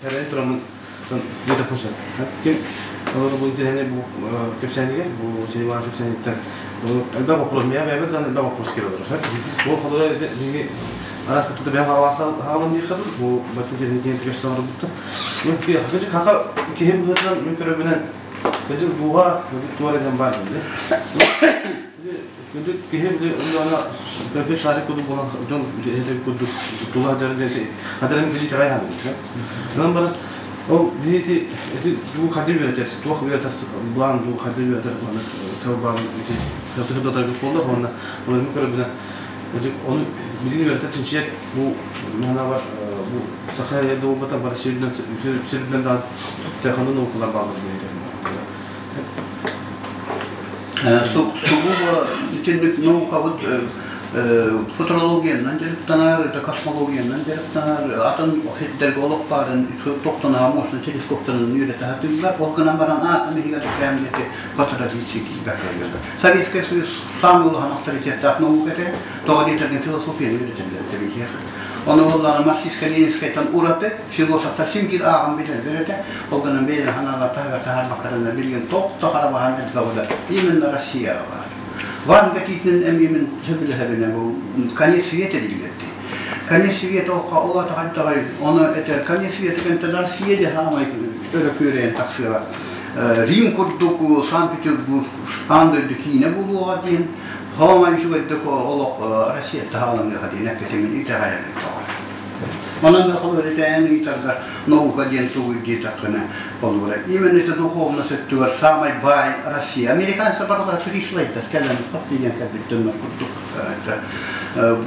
Тэрээһин тураммын диэтэхпин сөп. Ким олору бу интэриэһинэй бу кэпсээнигэр, бу Сергей Иванович кэпсээниттэн элбэх боппуруос, миэхэ бэйэбэр даҕаны элбэх боппуруос кэлэ олорор. Бу холобура биһиги араас кытта бэйэм хаалан диэххэ бу бачча интэриэһинэй киһи кэпсээн олорбуттан. Мин кырдьык хаха киһи быһыытынан мин көрөрбүнэн кырдьык дууһа, кырдьык туора диэн баар дии. Кырдьык киһи били онно көпө шарик курдук буолан дьон этэр курдук тула дьар диэн хадарын били итэҕэй хаалбыт. Онон баран ол биһи ити ити дуу хадыр үөрэтэр туох үөрэтэр былаан дуу хадыр үөрэтэр маннык сыл баан ити хатыһы дотарбыт буолла уонна олорун көрөбүнэ ону билигин үөрэтэр чинчийэр бу наһанаабар бу саха буолбата бары сиринэн сиринэн даҕан технология наукалар бааллар диэн этэр. Сугубо итинник наукабыт футурологиянан дьарыктанар, это космологиянан дьарыктанар, атын сирдэргэ олох баарын тохтоноһо мощно телескоптарынан үөрэтэ сатыыллар. Ол гынан баран атом иһигэр кээмнэти по традиции киирбэккэ Советский Союз самый улахан авторитеттаах наука этэ. Тоҕо диэтэргин философияны үөрэтэллэр этэ биһиэхэ. Ону буоллаҕына марксистско-ленинскайтан ураты философтар син биир ааҕан билэллэр этэ. Ол гынан бэйэлэрин санаалар таһыгар таһаарбаккарына билигин тохто харабаһан элбэҕэ именно Россияҕа баар. Ванга тиитинэн эмиэ мин сөбүлэһэбинэ бу конец света дииллэр дии. Конец света ол атаҕайдаҕай ону этэр конец света кэнтэн Россия де хаамай өрө күөрэйэн тахсыаҕа. Рим курдук Санкт-Петербург аан дойду киинэ буолуоҕа диэн хаамай үчүгэйдик олох Россия таһааланыаҕа диэн эппитимин итэҕэйэбин тоҕо. Онон холобур этээн ыйытарга наука диэн тугуй диэтэххинэ холобура именно это духовность өттүгэр самай баай Россия. Американцы барылара пришлайдар кэлэн хат диэн кэлбит дьоннор курдук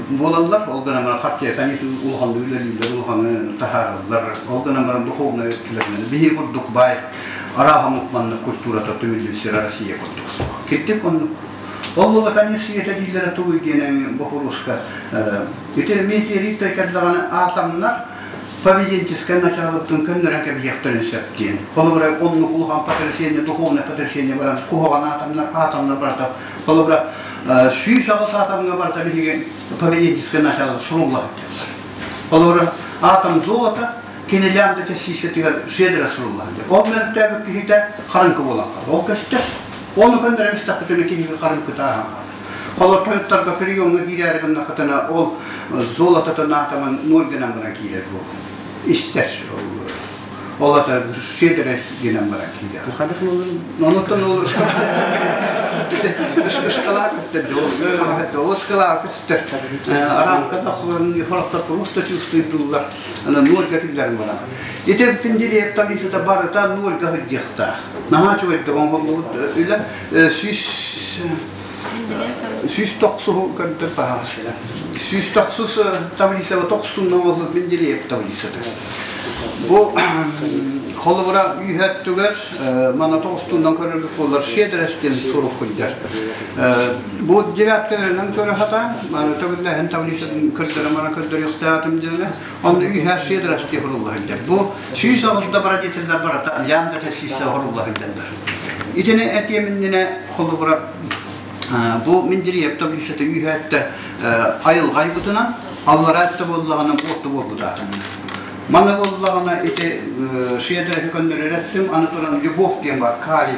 буолаллар. Ол гынан баран хат конечно улаханнык үлэлииллэр, улаханы таһаараллар. Ол гынан баран духовнай өттүлэринэн биһи курдук баай арааһа мукманнык культурата түмүллүбүт Россия курдук суох. Кирдик оннук. Ол буола конечно света дииллэрэ тугуй диэн боппуруоска Ити метеорит кэллэҕинэ атомнар поведенческай началыттан көннөрөн кэбиһиэхтэрин сөп диэн. Холобура, оннук улахан потрясение, духовное потрясение баран куһаҕан атомнар, атомнар барыта. Холобура, 108 атомҥа барыта биһиги поведенческай начало сурулла сылдьаллар. Холобура, атом золото кинилээн да чэссиисэтигэр щедро сурулла сылдьар. Ол мөлтөөбүт киһитэ хараҥкы буолан хаалар. Ол көстөр. Оны көннөрөн истэхпитинэ киһи хараҥкыта ааһан хаалар. Холотойуттарга приемҥа киирээри гыннахытына ол золототын атомын ноль гынан баран киирэр буолуо. Истэр ол ата щедрэ гынан баран киирэр. Онуттан ол шкала көстөр, ол шкала көстөр. Арамка да хорохтор просто чувствуйдуллар. Ана нольга киллэрин баран. Ити Менделеев таблицата барыта нольга сылдьыахтаах. Наһаа үчүгэйдик оҥоһуллубут үлэ 190 көрдөр паһаалыста. 190 таблицаҕа тохсунна оҥоһуллубут Менделеев таблицата. Бу холобура үүһэттүгэр мана тоҕустунан көрөрбүт буоллар щедрость диэн сурук куйдар. Бу девяткаларынан көрө сатаан, маны төбүллэһин таблицатын көрдөрө мана көрдөрүөхтээтим диэне, онно үүһэ щедрость диэн сурулла сылдьар. Бу 108 добродетеллэр барыта лямбда тэссиисэ сурулла сылдьаллар. Итини этиэм иннинэ холобура бу Менделеев таблицата үүһээттэ айылҕа айбытынан, аллараа өттө буоллаҕына буорта буолбут аатынан. Маны буоллаҕына ити щедроһы көннөрөр эттим, аны туран любовь диэн бар, калий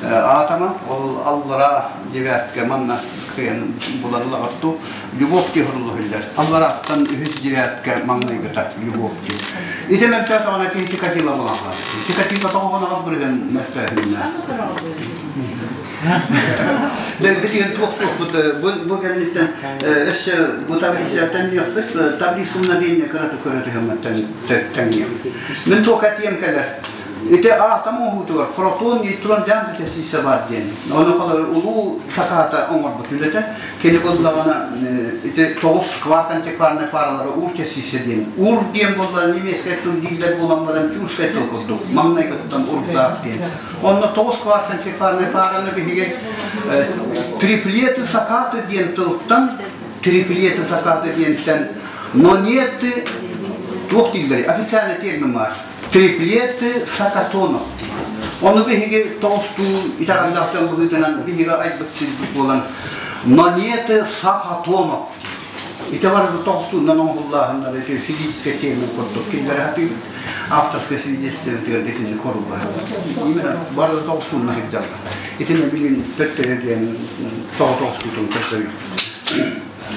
атома, ол аллараа девятка манна кыайан булан ылаҕытту, любовь диэн сурулла сылдьар. Алларааттан үһүс девятка маҥнайгыта любовь диэн. Ити мөлтөөтөҕүнэ киһи Чикатило буолан хаалар. Чикатило тоҕоҕун бырыган мөлтөөһүннээх. Билигин туох-туохпут бу кэнниттэн өссө бу таблица тэҥниэхпит, таблица умножения кыратык көрө түһэммит тэҥниэхпит. Мин туох этиэм кэлэр. Ити атом оҥоһуутугар протон, нейтрон дьаам кэтэсиисэ баар диэн. Ону холобур улуу сакаата оҥорбут үлэтэ. Кини буоллаҕына ити тоҕус кварт-антикварнай паралары уур кэсиисэ диэн. Ур диэн буоллаҕына немецкэй тыл дииллэр буолан баран тюркскай тыл курдук. Маҥнайгыттан урдаах диэн. Онно тоҕус кварт-антикварнай параны биһиги триплеты сакаты диэн тылтан триплеты сакаты диэнтэн нонеты туох дииллэрий официальный термин баар триплеты сакатонов Ону биһиги тоҕустуу итэҕэллээх дьон быһыытынан биһиги айбыт сирбит буолан монеты сахатонов ити барыта тоҕустуунан оҥоһуллааһыннар ити физическэй термин курдук киллэрэ сатыыбыт. авторское свидетельство итинник хорулла. Именно бары тоҕустуунна сылдьаллар. Итини билин төттөрө диэн тоҕо тоҕустуутун көрдөрү.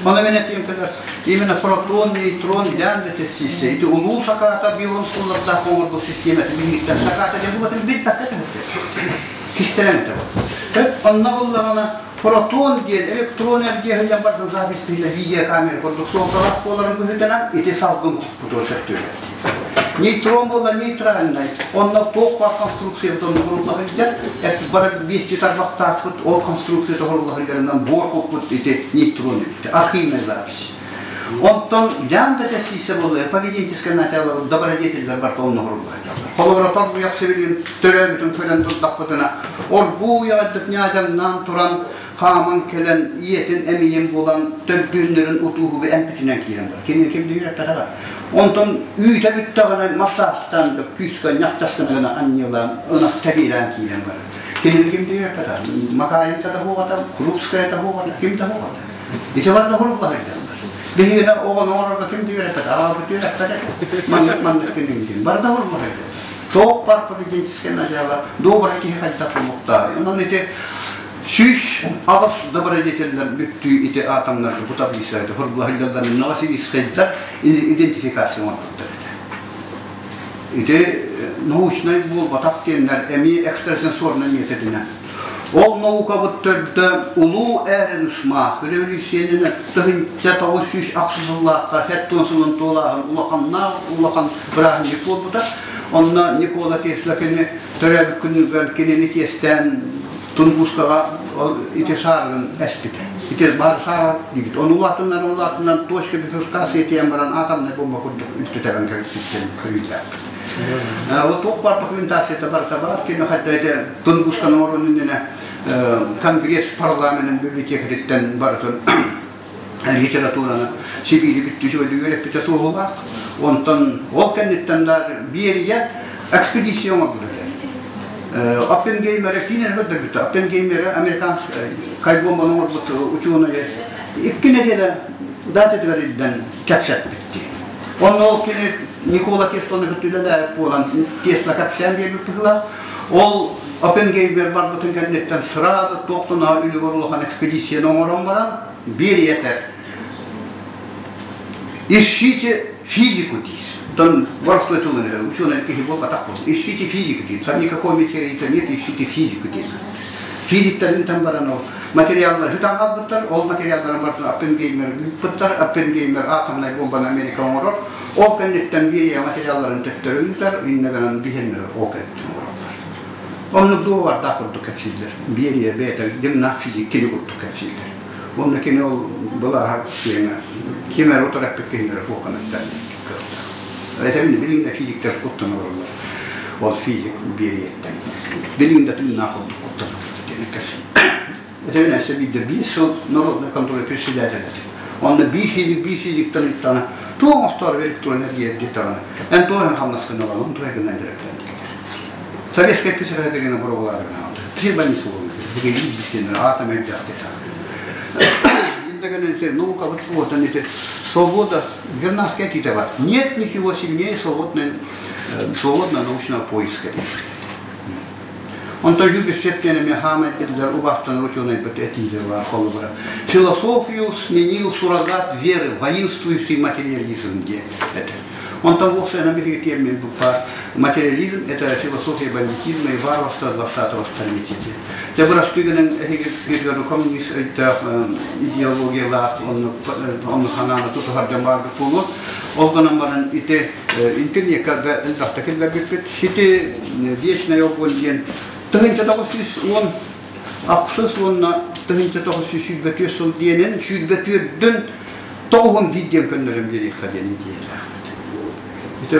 Мана мен этиим кэлэр, именно протон, нейтрон, лямбда тессисе. Ити улуу сакаата бион сыллардаах оҥорбут систиэмэтин биһигиттэн сакаата диэн букатын билбэккэ түһүктэр. Кистэлэҥ этэ бу. Онно буллаҕына протон диэн электрон эргиэ сылдьан барытын запись тыһыла видеокамера курдук суолталаах буоларын быһыытынан ити салгын куппутуон сөптүөр. Нейтрон буолла нейтральнай. Онно туох баар конструкциябыт онно курулла сылдьар. Бары биэсти тарбахтаахпыт, ол конструкция тоһорулла сылдьарынан буор куппут ити нейтрон эбит. Архивная запись. Онтон лямбда тэссиисэ буолла поведенческое начало добродетельдер барыта онно курулла сылдьаллар. Холобура торбуйах сибилин төрөөбүтүн көрөн турдахпытына оргууй аҕайдык ньаадьаҥнаан туран хааман кэлэн ийэтин эмийин булан төрдүөннэрин утууһугу эмпитинэн киирэн бар. Кини ким да үөрэппэтэҕэ. Онтон үүтэ бүттэҕинэ массаастаан күүскэ ньахтас гына гына анньыалаан ынах тэбиэлээн киирэн барар. Кинини ким да үөрэппэтэҕэ. Макаренко да суоҕата, Крупская да суоҕата, ким да суоҕата. Ити барыта хуруллаһыйдаллар. Биһигини оҕону оҥорорго ким да үөрэппэтэ, аҕабыт үөрэппэтэ. Маннык маннык киниҥ Барыта хуруллаһыйдаллар. Топ бар поведенческое начало, добрый киһи хайдах буолуохтааҕый. Онон ити 108 добродетеллэр бүттүү ити атомнарга бу таблица это хуруллаһыйдаллар Новосибирскайдар идентификация оҥорбуттар этэ. Ити научнай буолбатах диэннэр эмиэ экстрасенсорнай методинэн. Ол наукабыт төрдө Улуу Эренсмах революциянын 1906 сыллаахха 70 сылын туолааһын улаханнаах улахан бырааһынньык буолбута. Онно Никола Тесла кини төрөөбүт күнүгэр кинини тиэстээн Тунгускаҕа ити саарыгын эспитэ. Ити баар саар диибит. Ону улаатыннан улаатыннан точка бифуркация тиийэн баран атомнай бомба курдук үлтү тэбэн кэбиспиттэрин көрүүлээхпит. Вот туох баар документацията барыта баар. Кини хайда ити Тунгусканы оҥорон иннинэ Конгресс парламенын библиотекатыттан барытын литератураны Сибиири бүттү үөрэппитэ туоһулаах. Онтон ол кэнниттэн да Берия экспедиция оҥорбут этэ. Оппенгеймерэ киинэни көрдөрбүттэ. Оппенгеймерэ американскай бомбаны оҥорбут учуонайы икки нэдиэлэ дататыгар илдэн кэпсэппит. Онно ол кини Никола Тесланы кытта үлэлээбит буолан Тесла кэпсээн биэрбит быһыылаах. Ол Оппенгеймер барбытын кэнниттэн сразу туохтан үлүгэр улахан экспедицияны оҥорон баран Берия этэр Ищите физику диир. Там воровской тылын эрэ ученый киһи буолбатах буолла. Ищите физику диир. Там никакого метеорита нет, ищите физику диир. Физиктарын там баран ол материаллар сүтэн хаалбыттар, ол материалларын барытын Оппенгеймер ыыппыттар, Оппенгеймер атомнай бомбаны Америка оҥорор, ол кэнниттэн Берия материалларын төттөрү ыытар, иннэ гынан биһэннэр ол кэнниттэн оҥороллор. Оннук дуобардаах курдук кэпсииллэр. Берия бэйэтэ дьиҥнээх физик кини курдук кэпсииллэр. Уонна кини ол былааһа киэҥэ, ким эрэ утары эппит киһилэрэ куоканаттан кыахтаах. Этэбин билигин да физиктэр куттан олороллор. Ол физик Берияттан. Билигин да тыыннаах курдук куттанар диэн кэпсиир. Этэбин өссө биирдэ 5 сыл народный контроль председатель этэ. Онно биир физик, биир физиктан ыйыттаҕына, туох оҥостоор электроэнергия диэтэҕинэ, эн туох хамнаскын ылан, туох гынан директор дииллэр. Советскай писатель боруобалаары гынан психбольница буолуҥ. Бүгүн атом өйдөөх диэтэ. Наука вот он это свобода, Вернадская этиитэ бар. Нет ничего сильнее свободной, свободного научного поиска. Онтон любишь септенами хаамай биллэр убастанар ученый бит этиилэр бар холобура. Философию сменил суррогат веры, воинствующий материализм диэн этэр. Онтон вовсе на биһиги термин баар. Материализм – это философия бандитизма и варварства 20-го столетия. Те бырастыгынан эһиги коммунист өйдөөх идеологиялаах онну ханааны тутуһардан баарбыт буолуо. Ол гынан баран ити интернетка элбэхтэ киллэрбиппит. Ити вечный огонь диэн 1916 уонна 1924 сыл диэнин 24-дөн тоҕуһун биир диэн көннөрөн биэриэххэ диэн идеялаахпыт. Ити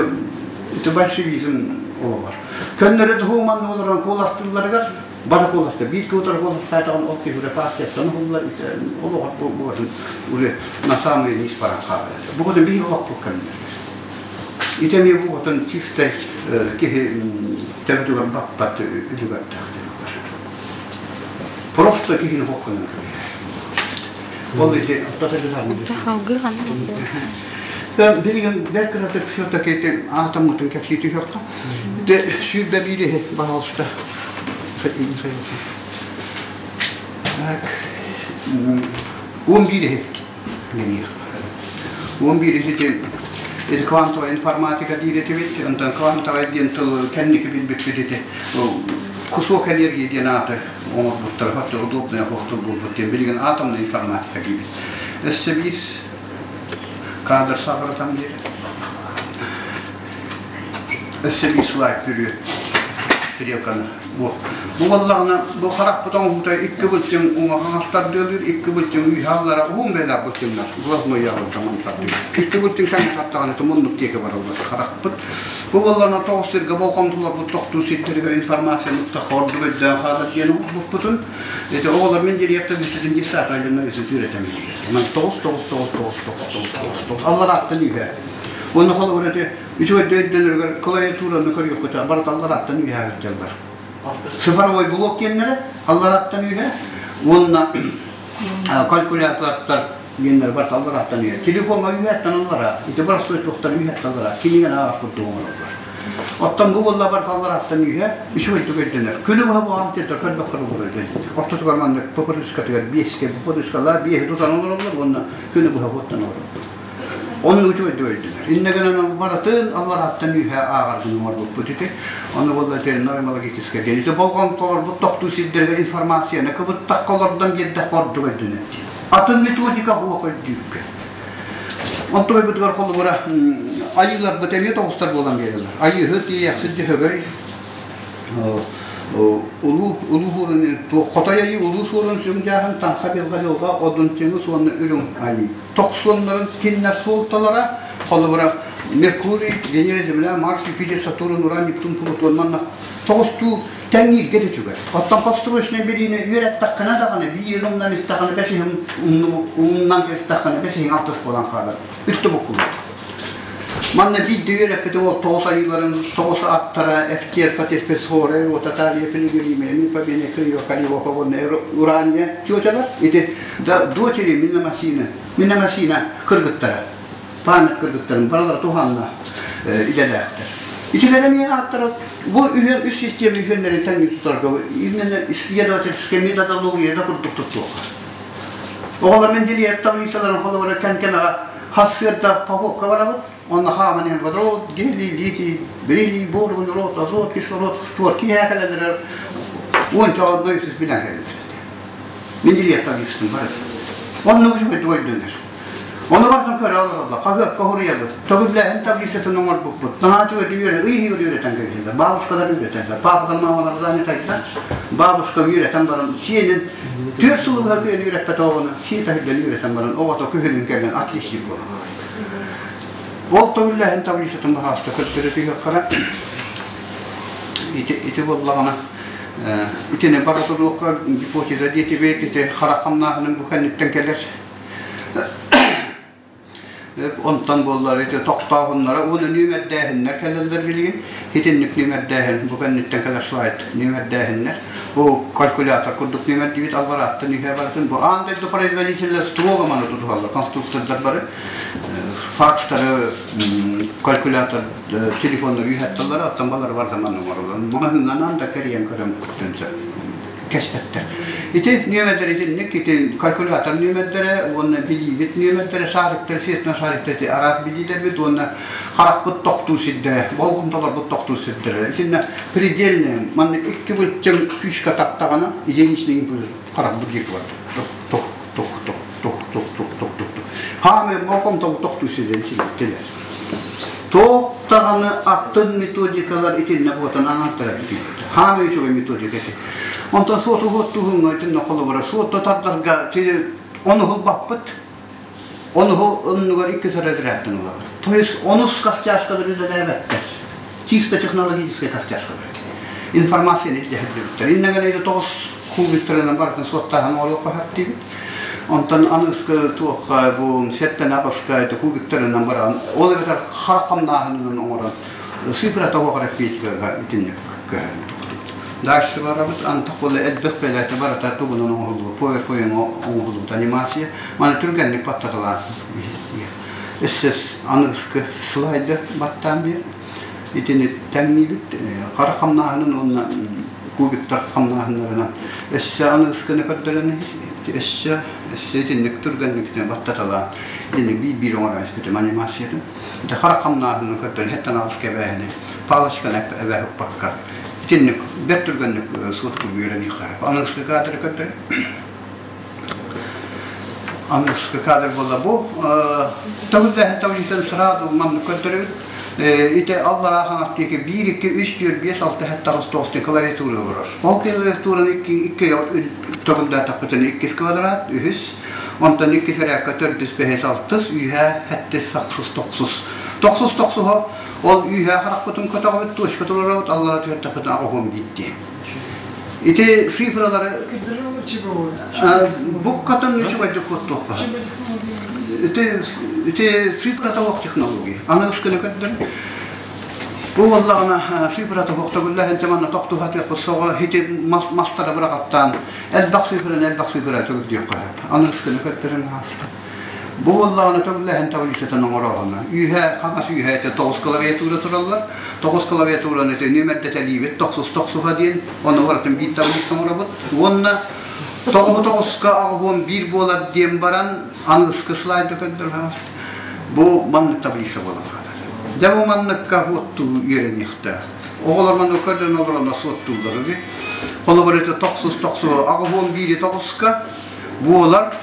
ити большевизм олоҕор. Көннөрү туһуман олорон куоластыылларыгар бары куоласта биир куутар куоластаатаҕын ол киһи партияттан уһуллар олоҕор бу уже на самый низ баран хаалар. Бу кутун биһиги олохпут көннөр. Ити эмиэ бу кутун чистай киһи төбөтүгэр баппат үлүгэрдээх диэн Просто киһини хоккунан кэбиһэр. Ол ити Халгы ханна. Билигин бэр кыратык все-таки ити аатаммытын кэпсии түһүөххэ. Ити 21 иһи, пожалуйста. Михаил. Так. 11 иһи. 11 ити ити квантовая информатика диир этибит. Онтон квантовая диэн тыл кэнники билбиппит ити кусок энергии диэн ааты оҥорбуттар. Хотя удобная тыл буолбут диэн. Билигин атомная информатика диибит. Өссө биир кадр саҕаратан биэр. Өссө биир слайд бүрүө стрелканы. Бу. Бу буоллаҕына, бу харахпыт оҥоһуута икки былчыҥ уҥа хаҥастардыалыыр, икки былчыҥ үһааллара уһун бэлээх былчыҥнар. Глазной яблокаман тардыы. Икки былчыҥ тэҥ тартаҕына муннук диэки бараллар харахпыт. Бу буоллаҕына тоҕус сиргэ болҕомтолорбут тохтуу сирдэригэр информацияны ордук өйдөөн хаалар диэн оҥорбуппутун. Ити оҕолор мин директор бүсүтүн десятайларына үсүтүүр этим. Онон тоҕус тоҕус тоҕус тоҕус тоҕус тоҕус тоҕус тоҕус алларааттан үһэ. Уонна холобур ити үчүгэй өйдөнөрүгэр клавиатураны көрүөххүтэ барыта алларааттан үһэ сылдьаллар. Цифровой блок диэннэрэ алларааттан үһэ уонна калькулятордар диэннэр барыта алларааттан үһэ. Телефоҥҥа үһэттэн аллара, ити простой туохтар үһэттэн аллара, кинигэн ааҕар курдук оҥороллор. Оттон бу буолла барыталлар аттан үһэ үчүгэйдик өйдөнөр. Күнү быһа буҕаалтыйдар көрбөккө олорор өйдөнөр. Ортотугар маннык папырыскатыгар биэскэ папырыскалар биэһи тутан олороллор уонна күнү быһа уоттан олороллор. Оннук үчүгэйдик өйдөнөр. Иннэ гынан барытын аллараттан үһэ ааҕар гына оҥорбуппут ити. Ону буолла ити нормологическай диэн. Ити болҕомтолорбут тохтуу сирдэргэ информацияны кыбыттахха олордон биэрдэххэ ордук өйдөнөр диэн. Атын методика суох өйдүүргэ. Онтон ойбутугар холобура айыыларбыт эмиэ тоҕустар буолан биэрэллэр. Айыыһы тиийэхсит Дьөһөгөй улуу улуу суорун хотой айыы улуу суорун сүҥдээһин таҥха дьылҕа дьылҕа одун чыҥыс уонна үрүҥ айыы. Тохсуоннарын кинилэр суолталара холобура Меркурий, Венера, Земля, Марс, Юпитер, Сатурн, Уран, Нептун, Плутон манна тоҕустуу тэҥнииргэ да үчүгэй. Оттон построчнай билиини үөрэттэххинэ даҕаны, биирин умнан истэххинэ, бэсиһин умнан истэххинэ, бэсиһиҥ алтыс буолан хаалар. Үстэ буккуллар. Манна биирдэ үөрэппитим ол тоҕус айыыларын, тоҕус аттара, Эфтерпа, Терпесхора, Ротаталия, Пилигримия, Мипабене, Крио, Калиопа уонна Урания тетялар. Ити да дочери Минамасина, Минамасина кыргыттара. Память кыргыттарын баралара туһанна идэлээхтэр. Итилэр эмиэ ааттара бу үһүөн үс систиэмэ үһүөннэрин тэҥҥэ тутарга именно исследовательская методология да курдук туттуохха. Оҕолор Менделеев таблицаларын холобура кэн-кэнэҕэ хассыарда походка барабыт, онно хааман иһэн водород, гелий, литий, бериллий, бор, углерод, азот, кислород, фтор киһи кэлэлэрэр уонча одно үсүс билэн кэлэлэр. Менделеев таблицатын бар. Оннук үчүгэй өйдөнөр. Ону барытын көрө олороллор, хаһыакка суруйабыт, төгүллээһин таблицатын оҥорбуппут. Наһаа үчүгэй үөрэ, ый иһигэр үөрэтэн кэбиһэллэр. Бабушкалар үөрэтэллэр. Папалар, мамалар занятайдар. Бабушка үөрэтэн баран, сиэнин түөрт сылы быһа күөн үөрэппэт оҕону сии таһырдьан үөрэтэн баран, оҕото күһүнүн кэлэн отличник буолан. Ол төгүллээһин таблицатын баһааста көрдөрө түһүөххэ ити, ити буоллаҕына итини бара туруохха гипотеза диэтибит, ити харах хамнааһынын бу кэнниттэн кэлэр. Онтон буоллар ити тохтооһуннара уонна нүөмэрдээһиннэр кэлэллэр билигин. Итинник нүөмэрдээһин бу кэнниттэн кэлэр слайд нүөмэрдээһиннэр. Бу калькулятор курдук нүөмэрдиибит алларааттан үһэ барытын. Бу аан дойду производителлэр строго маны тутуһаллар, конструктордар бары. Факстары, калькулятор, телефоннары үһэттэллэр, оттон балары барыта манна оҥороллор. Маҕаһыыннанан да кэрийэн көрөн көттөнсө кэспэттэр. Ити нүөмэрдэр итинник, ити калькулятор нүөмэрдэрэ уонна билиибит нүөмэрдэрэ, шариктар, светло шариктар ити араас билиилэрбит уонна харахпыт тохтуу сирдэрэ, болҕомтолорбут тохтуу сирдэрэ. Итиннэ предельный, манна икки быччаҥ күүскэ таттаҕына, единичный импульс харахпыт диэки бар. Тох, тох, тох, тох, тох, тох, тох, тох, тох. Хаамай болҕомтобут тохтуу сирдэрин силиттилэр. Туох даҕаны атын методикалар итиннэ буотан аҥаартара бүтүйбүт. Хаамай үчүгэй методика ити. Онтон суоту хуоттуһуҥҥа итиннэ холобура суотта тардарга ону хулбаппыт. Ону оннугар икки сарайдырааттан ылабыт. То есть онус костяшкалар үлэлээбэттэр. Чисто технологическая костяшкалар. Информацияны илдьэһэрдибиттэр. Иннэгэн тоҕус кубиктарынан барытын суоттааһын оҥоруохха сөп Онтон аныгыскы туохха бу сэттэн аҕыска это кубиктарынан баран, ол эбэтэр харах хамнааһынынан оҥорон цифра тоҕо арифметикаға итинник көһөн тохтубут. Дальше барабыт, антах буола элбэх бэлээтэ барыта тугунан оҥоһуллубут, PowerPoint оҥоһуллубут анимация. Маны түргэнник баттаталаан. Өссө аныгыскы слайды баттаан биэр. Итини тэҥниибит хара хамнааһынын уонна кубиктар хамнааһыннарынан. Өссө аныгыскыны көрдөрөн өссө өссө итинник түргэнник баттаталаан итинник биир-биир оҥорон испитим анимациятын. Ити хара хамнааһынын көрдөрөн хэттэн аҕыс кэбээһини палочканы эбэ укпакка итинник бэрт түргэнник суоттуур үөрэниэххэ. Аныгыскы кадры көрдөрөн Аныгыскы кадр буолла бу. Төгүллээһин таблицаны сразу маннык көрдөрөбүт. Ити аллараа хаҥас диэки 1, 2, 3, 4, 5, 6, 7, 8, 9 диэн клавиатура олорор. Ол клавиатураны икки төгүллээтэхпитинэ иккис квадрат, үһүс, онтон иккис эрээккэ төрдүс, бэһис, алтыс, үһэ, сэттис, ахсыс, тохсус. Тохсус тохсуһа ол үһэ харахпытын көтөҕөбүт, точка туруорабыт, аллара түһэртэхпитинэ оһуом биирдии. Ити цифралары буккатын үчүгэйдик куоттуохха. Ити ити цифрата суох технология. Аныгыскыны көрдөрүн. Бу буоллаҕына цифрата суох төгүллэһин манна тохтуһатыахпыт соҕо ити мастары быраҕаттаан элбэх цифраны элбэх цифра төгүлдүөххэ сөп. Аныгыскыны көрдөрүн ааста. Бу буоллаҕына төгүллээһин таблицатын оҥорооһуна. Үүһэ, хаҥас үүһэ этэ тоҕус клавиатура тураллар. Тоҕус клавиатураны ити нүөмэрдэтэлиибит тохсус тохсуһа диэн, ону барытын биир таблица оҥоробут. Уонна тоҕуһу тоҕуска 81 буолар диэн баран, аныгыскы слайда көрдөрөр. Бу маннык таблица буолан хаалар. Дьэ бу манныкка уоттуу үөрэниэхтээх. Оҕолор маннык көрдөн олорон суоттууллар үһү. Холобур это тохсус тохсу 81-и тоҕуска буолар.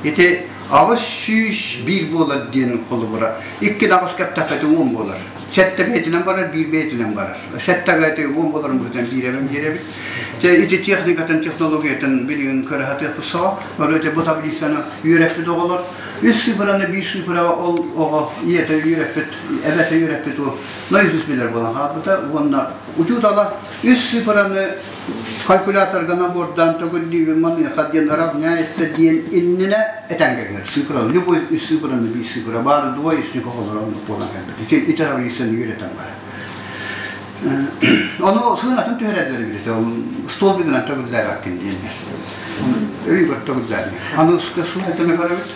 Ити 801 буолар диэн холобура. Икки аҕыс кэптэххэ 10 буолар. Сэттэ бэйэтинэн барар, биир бэйэтинэн барар. Сэттэ бэйэтэ 10 буоларын быһытан биирэбин биэрэбит. Чэ, ити техникатын, технологиятын билигин көрө сатыахпыт соҕо. Бары ити бу таблицаны үөрэппит оҕолор. Үс цифраны биир цифра ол оҕо ийэтэ үөрэппит, эбэтэ үөрэппит ол наизусть билэр буолан хаалбыта. Уонна учуутала үс цифраны Калькуляторга набордаан төгүллүүбүн маныаха диэн равняется диэн иннинэ этэн кэбиһэр. Цифра, любой үс цифраны биир цифра баар двое из них оҕолоро оннук буолан кэлбит. Ити ити таблицаны үөрэтэн барар. Ону сыанатын түһэрэллэр эбит этэ. Столбигынан төгүллээбэккин диэннэр. Өйүгэр төгүллээннэр. Аны слайданы көрөбүт.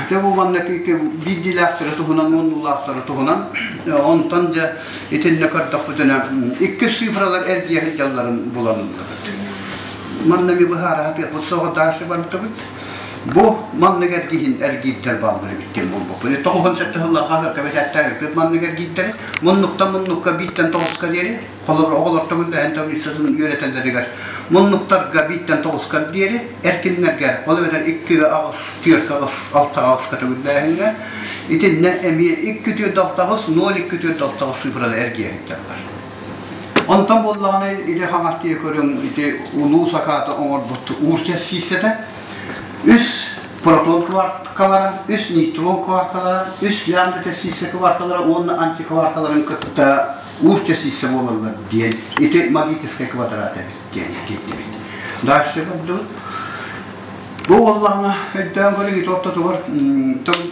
Дьэ бу манна биирдиилээхтэри туһунан, уоннулаахтары туһунан. Онтон дьэ Итиннэ көрдөхпүтүнэ, иккис цифралар эргийэ сылдьалларын булан ыллыбыт. Манна ми быһаара сатыахпыт соҕо дальше бардыбыт. Бу маннык эргиһин эргиирдэр бааллар эбит диэн буолбуппут. 97 сыллар хаһыакка бэчээттээбиппит маннык эргиирдэри. Муннуктан муннукка бииртэн тоҕуска диэри, холобур оҕолор төгүллэһэн таблицатын үөрэтэллэригэр муннуктарга бииртэн тоҕуска диэри, эркиннэргэ, ол эбэтэр иккигэ аҕыс, түөркэ аҕыс, алтаҕа аҕыска төгүллээһиҥҥэ Итиннэ эмиэ 2 4 6, 0 2 4 6 6 цифраны эргийэ сылдьаллар. Онтон буоллаҕына ити хаҥас тиэ көрүҥ ити улуу сакаата оҥорбут уурча сииссэтэ үс протон кваркалара, үс нейтрон кваркалара, үс лямбда сииссэ кваркалара уонна антикваркаларын кытта уурча сииссэ буолаллар диэн ити магическай квадрат эбит диэн тиэрдибит. Дальше бардыбыт. Бу буоллаҕына өйдөөн көрүҥ ити ортотугар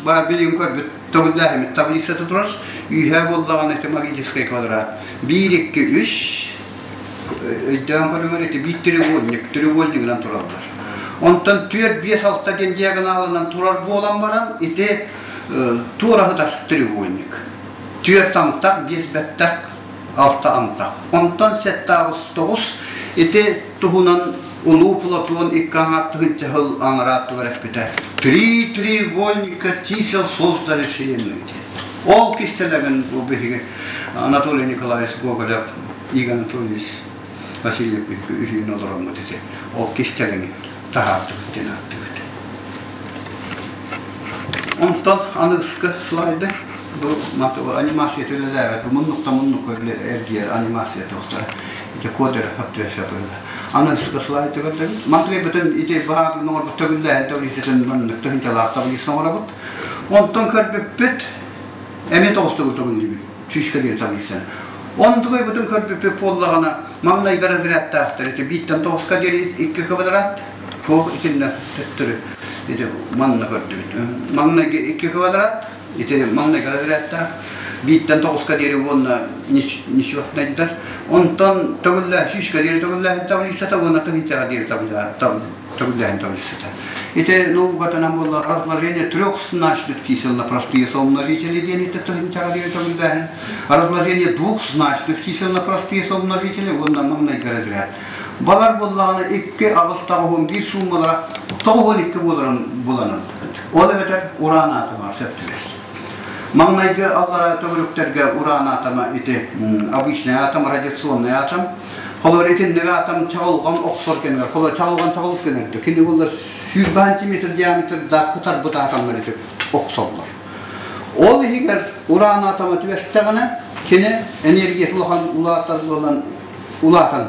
баар билигин көрбүт төгүллээһиммит таблицата турар. Үһэ буоллаҕына ити магическай квадрат. Биир, икки, үс өйдөөн көрүҥэр ити биир треугольник, треугольнигынан тураллар. Онтон түөрт, биэс, алта диэн диагоналынан турар буолан баран ити туораһытар треугольник. Түөрт амтах, биэс бэттэх, алта амтах. Онтон сэттэ аҕыс тоҕус ити туһунан Улуу Платон икки аҥаар тыһыынча сыл аҥараа тугар эппитэ: «Три треугольника чисел создали вселенную» диэн. Ол кистэлэҥин бу биһиги Анатолий Николаевич Гоголев, Игорь Анатольевич Васильев үһүөн олороммут ити. Ол кистэлэҥин таһаардыбыт диэн ааттыыбыт. Онтон аныгыскы слайды бу анимация үлэлээбэт, бу муннукта муннукка эргийэр анимация туохтара. Ити код эрэ фактуяша быһыла. Аны слайд көрдөбүт. Мантыгай бүтүн ити баһаар оҥорбут төгүллээһин таблицатын маннык тыһыынчалаах таблица оҥоробут. Онтон көрбүппүт эмиэ тоҕус төгүл төгүллүүбүт. Сүүскэ диэри таблицаны. Онтугай бүтүн көрбүппүт буоллаҕына, маҥнайгы разрядтаахтар ити бииртэн тоҕуска диэри икки квадрат, суох итиннэ төттөрү ити манна көрдүбүт. Маҥнайгы икки квадрат, Ити маҥнайгы разрядтаах бииртэн тоҕуска диэри уонна несчетнайдар. Онтон төгүллээх сүүскэ диэри төгүллээһин таблицата уонна тыһыынчаҕа диэри төгүллээһин таблицата. Ити наукатынан буолла разложение трехзначных чисел на простые соумножители диэн ити тыһынчаҕа диэри төгүллээһин. Разложение двухзначных чисел на простые соумножители уонна маҥнайгы разряд. Балар буоллаҕына икки аҕыс тоҕуһун биир суумалара 92 буоларын буланан. Ол эбэтэр уран атомар сөп түбэс. Маҥнайгы аллараа төгүрүктэргэ уран атома ити обычный атом, радиационный атом. Холобур итинник атом чаҕылҕан охсор кэмигэр, холобур чаҕылҕан чаҕылыс гынар кини буоллар 120 сантиметр диаметрдаах кытарбыт атомнар ити охсоллор. Ол иһигэр уран атома түбэстэҕинэ, кини энергията улахан улаатар буолан улаатан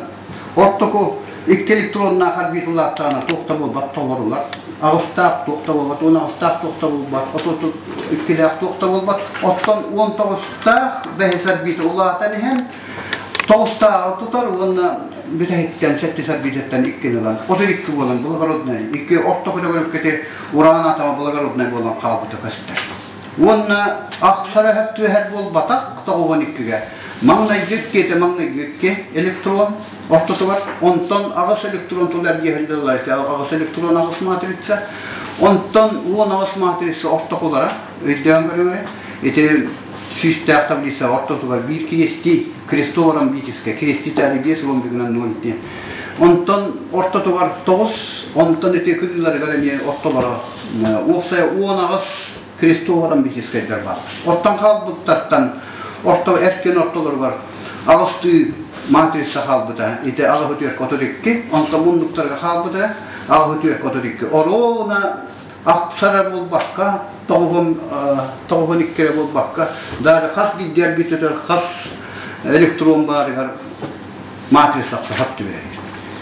Ортоку икки электроннаах орбита улааттаҕына туох да буолбат толорулар. Аҕыстаах туох да буолбат, 18-таах туох да буолбат, 32-лээх туох да буолбат. Оттон 19-таах бэһис орбита улаатан иһэн тоҕустааҕы тутар уонна бүтэһиттэн сэттис орбитаттан иккини ылан 32 буолан благороднай икки ортоку төгүрүккэти уран атома благороднай буолан хаалбыта көстөр. Уонна ахсара түһэр буолбатах 92-гэ. Маҥнайгы иккиэтэ маҥнайгы икки электрон ортотугар, онтон аҕыс электрон тулар диэһэллэр аҕыс электрон аҕыс матрица, онтон 18 матрица ортокулара өйдөөн көрүҥэрэ ити сүүстээх таблица ортотугар биир крести крестово-ромбическая креститали биэс ромбигынан ноль диэн. Онтон ортотугар тоҕус, онтон ити кырыыларыгар эмиэ ортолоро уопсайа 18 крестово-ромбическайдар бааллар. Оттон хаалбыттартан орто эркин ортолоругар аҕыстыы матрица хаалбыта. Ити аҕыс үтүөркэ 32, онтон муннуктарга хаалбыта аҕыс үтүөркэ 32. Оруобуна ахсара буолбакка, тоҕуһун иккирэ буолбакка, даже хас биирдии арбитр хас электрон баарыгар матрица сахап түбэһэр.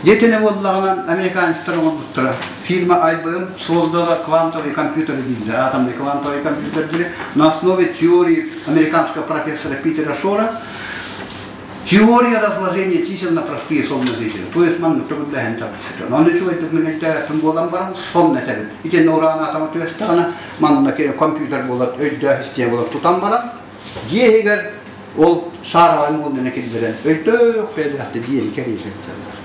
Диэтинэ буоллаҕына, американецтар оҥорбуттара. Фирма IBM создала квантовый компьютер дииллэр, атомный квантовый компьютер дири на основе теории американского профессора Питера Шора теория разложения чисел на простые сомножители. То есть маннык төгүллэһэн таблицата. Оны үчүгэйдик минэттээхпин буолан баран сон этэрин. Итиннэ ураан атома түбэстэҕинэ манна компьютер буолар, өйдөөх истиэ буолар тутан баран дьиэ иһигэр ол саараҕайын уонна киллэрэн өйдөөх бэйэлээхтэ диэни кэриэтэллэр.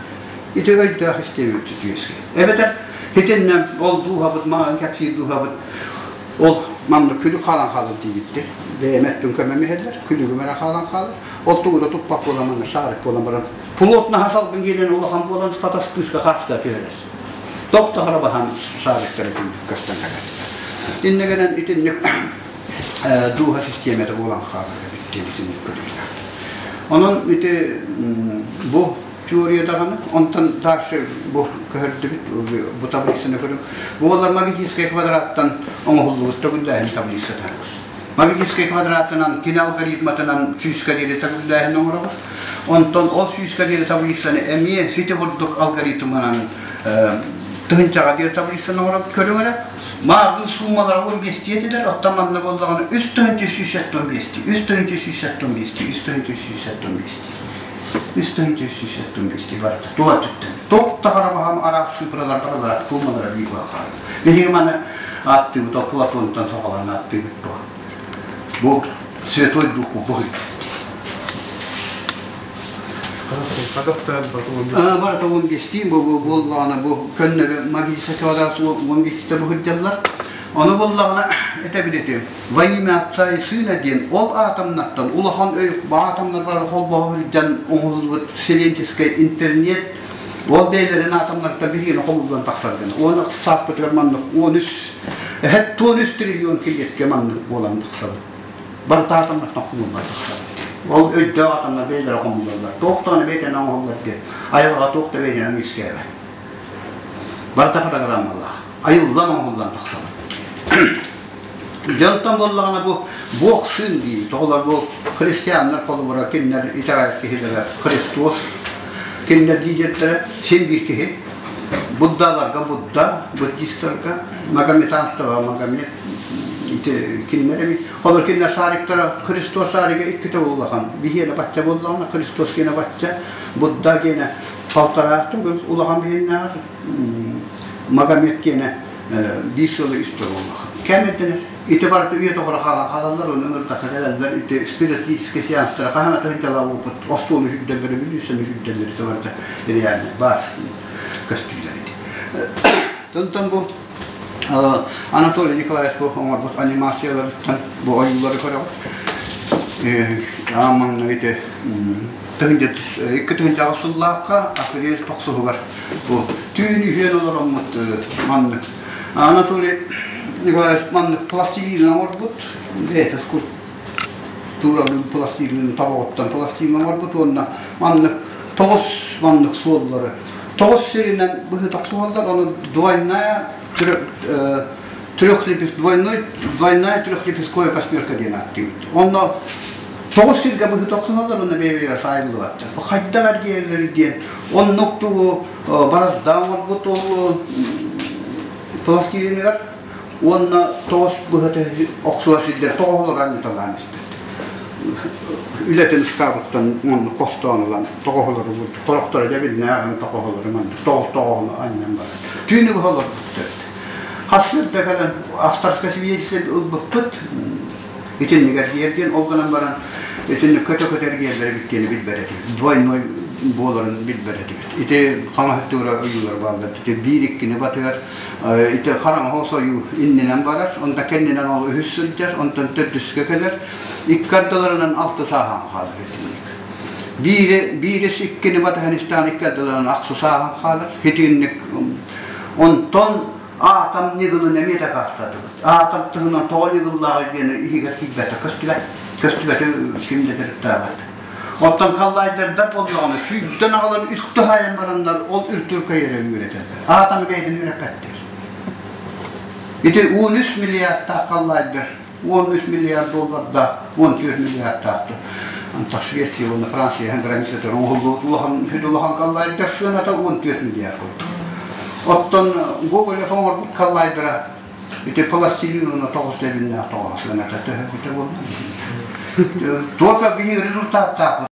Ити өйдөөх истиэбит үөскэ. Эбэтэр итиннэ ол дууһабыт маҕан кэпсиир дууһабыт ол манна күлүк хаалан хаалар диибиттэр. Бэйэм эппин көмөм иһэллэр, күлүгүм эрэ хаалан хаалар. Ол тугу да туппат буолан манна шарик буолан баран плотно салгын киирэн улахан буолан фотоспыска хаска түһэрэр. Тохтохоро баһан шариктары көстөн кэлэр. Иннигинэн итинник дууһа систиэмэтэ буолан хаалар эбит диэн итинник көрүүлээх. Онон ити бу теория даҕаны, онтон дальше бу көһөрдүбүт, бу таблицаны көрүҥ. Бу буолар магическай квадраттан оҥоһуллубут төгүллээһин таблицата. Магическай квадратынан кини алгоритматынан сүүскэ диэри төгүллээһин оҥоробут. Онтон ол сүүскэ диэри таблицаны эмиэ сити курдук алгоритмынан тыһынчаҕа диэри таблицаны оҥоробут көрүҥ эрэ. Мааргын суумалара 15 этилэр, оттон манна буоллаҕына 3375, 3375, 3375, 3375 барыта. Тула түттэн. Туох да харабаһам араас цифралар баралара, суумалара биир буола хаалар. Биһиги маны ааттыыбыт, ол Платонтан саҕалаан ааттыыбыт бу. Бу Святой Дух бу. Барыта 15-тиин бу буоллаҕына бу көннөрү магическай квадрат 15-тэ бу сылдьаллар. Ону буоллаҕына этэбит этим во имя Отца и Сына диэн ол атомнартан улахан өй атомнар бар холбоһо сылдьан оҥоһуллубут вселенческай интернет ол бэйэлэрин атомнартан биһигини холуллан тахсар гына. Уонна сааспытыгар маннык 13 эһэт 13 триллион килиэккэ маннык буолан тахсабыт. Барыта атомнартан хомуллан тахсабыт. Ол өйдөөх атомнар бэйэлэрэ хомуллаллар. Туох даҕаны бэйэтинэн оҥоһуллар диэн. Айылҕа туох да бэйэтинэн үөскээбэт. Барыта программалаах. Айыллан оҥоһуллан тахсабыт. Дьонтон буоллаҕына бу Бог сын дии, тоҕолор бу христианнар холобура кинилэр итэҕэл киһилэрэ Христос, кинилэр лидердэрэ син биир киһи. Буддаларга Будда, буддистарга, магометанствоҕа Магомет, ити кинилэр эбит. Холор кинилэр шариктара Христос шарига иккитэ улахан. Биһиэнэ бачча буоллаҕына Христос гиэнэ бачча, Будда гиэнэ полтора төгүл улахан биһиэннээх, Магомет гиэнэ биир сылы үс төгүл улахан. Кэм ити барыта үйэ тоҕоро хаалан хаалаллар, оны ырдаха кэлэллэр, ити спиритический сеанстара хаһан атын дьала буолбут остуолу үрдэллэри, бүлүүсэни үрдэллэри ити барыта реально баар көстүүлэр ити. Онтон бу Анатолий Николаевич бу оҥорбут анимацияларыттан бу ойуулары көрөҕүт. Аамаҥна ити 2002 сыллаахха апрель тохсуһугар бу түүн үһүөн олороммут маннык Анатолий Николаевич маннык пластилин оҥорбут бэйэтэ скульптуралыын пластилин тобоҕуттан пластилин оҥорбут уонна маннык тоҕус маннык суоллары тоҕус сиринэн быһыта охсуһаллар ону двойная трехлепест двойной двойная трехлепестковая восьмерка диэн ааттыыбыт онно тоҕус сиргэ быһыта охсуһаллар уонна бэйэ-бэйэлэрэ саайыллыбаттар хайдах эргийэллэр диэн оннук тугу баразда оҥорбут ол пластилиныгар уонна тоҕус быһыта охсуһар сирдэр тоҕоһолор анньыталаан испит үлэтин ыскаабыттан оннук хостоон ылан тоҕоһолору сорохторо дьэ биллээҕин тоҕоһолору маннык тоҕус тоҕоһону анньан баран түүнү быһа олорбуттар хас сирдэ кэлэн авторское свидетельство ылбыппыт итиннигэр диэн ол гынан баран итинник көтө-көтө эргийэллэрэ бүттиэни билбэт этибит двойной буоларын билбэт этибит ити хаҥас өттүгэр ойуулар бааллар ити биир иккини батыгар ити хараҥа сойуу иннинэн барар онтон кэннинэн ол үһүс сылдьар онтон төрдүскэ кэлэр икки ардыларынан алты сааһан хаалар итинник биири биирис иккини батыһан истэҕин икки ардыларынан ахсы сааһан хаалар итинник онтон аатам ньыгылын эмиэ дакаастаатыбыт. Аатам туһунан тоҕо ньыгыллааҕый диэн иһигэр киирбэтэ көстүбэт. Көстүбэти ким да төрүттээбэт. Оттон халлаайдардар буоллаҕына сүүрдэн аҕалан үстэ хаайан бараннар ол үрдүркөйөрө үөрэтэллэр. Аатам бэйэтин үөрэппэттэр. Ити 13 миллиардтаах халлаайдар 13 миллиард доллардаах 14 миллиардтаахтар. Антах Швеция уонна Франция границатыгар оҥоһуллубут улахан сүдү улахан коллайдер сыаната 14 миллиард курдук. Оттон Гоголев оҥорбут коллайдера ити пластилин уонна тоҕус дэбиннээх тоҕо сыаната төһө бүтэ буолла. Только биһиги результаттаахпыт.